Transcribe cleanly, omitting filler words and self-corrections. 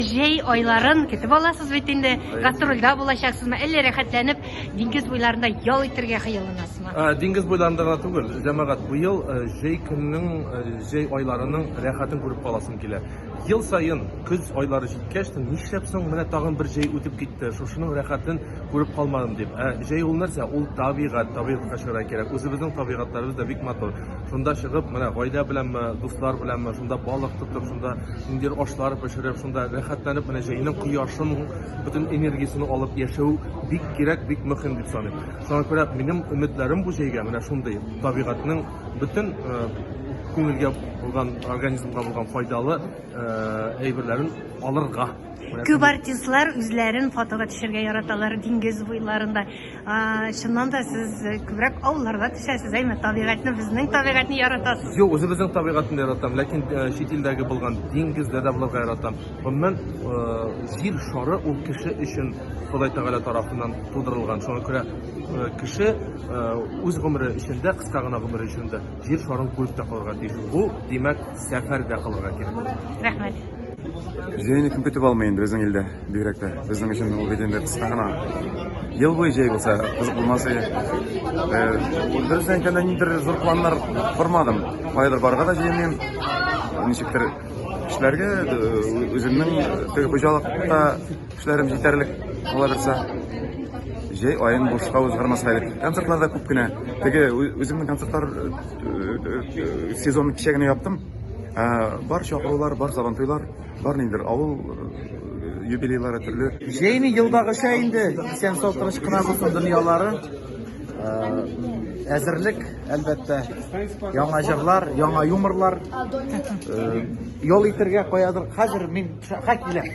Җәй айларын көтеп аласыз бит инде. Гастрольдә булачаксызмы, әллә рәхәтләнеп диңгез буйларында ял итәргә хыялланасызмы? Диңгез буйларында гына түгел, җәмәгать, быел җәй көненең, җәй айларының рәхәтен күреп каласым килә. Ел саен көз айлары җиткәч, нишләп соң менә тагын бер җәй үтеп китте, шушының рәхәтен күреп калмадым дип. Ә җәй ул нәрсә? Ул табигать, табигатькә чыгарга кирәк. Үзебезнең табигатьләребез дә бик матур. Шунда чыгып, менә гаилә беләнме, дуслар беләнме, шунда балык тотып, шунда ниндидер ашлар пешереп, шунда рәхәтләнеп, менә җәйнең кояшын, бөтен энергиясен алып яшәү бик кирәк, бик мөһим дип саныйм. Шуңа күрә минем өметләрем бу җәйгә менә шундый табигатьнең бөтен э, күңелгә булган, организмга булган файдалы э, әйберләрен алырга. Күп артистлар үзләрен фотога төшергә яраталар диңгез буйларында. Чыннан да сез э, күбрәк авылларда төшәсез, әйме? Табигатьне, безнең табигатьне яратасыз. Юк, үзебезнең табигатьне яратам, ләкин э, чит илдәге булган диңгездә дә булырга яратам. Гомумән, э, җир шары ул кеше өчен Ходай Тәгалә тарафыннан тудырылган. Шуңа күрә кеше үз гомере эчендә, кыска гына гомере эчендә җир шарын күреп тә калырга тиеш. Бу, димәк, сәфәр дә кылырга кирәк. Рәхмәт. Җәйне кем көтеп алмый инде безнең илдә, бигрәк тә. Безнең өчен ул бит инде кыска гына. Ел буе җәй булса, кызык булмас иде. Э, дөресен әйткәндә, ниндидер зур планнар кормадым. Каядыр барырга да җыенмыйм. Ничектер эшләргә, э, үземнең теге хуҗалыкта эшләрем җитәрлек була бирсә. Җәй аен бушка узгармаска иде. Концертлар да күп кенә. Теге үземнең концертлар э, сезонын кичә генә яптым. Ә, бар чакырулар, бар сабантуйлар, бар ниндидер авыл э, юбилейлары төрле. Җәйне елдагыча инде исән сау тыныч кына булсын дөньялары. Ә, әзерлек, әлбәттә, яңа җырлар, яңа юморлар. Э, ял итәргә каядыр. Хәзер мин ха киләм.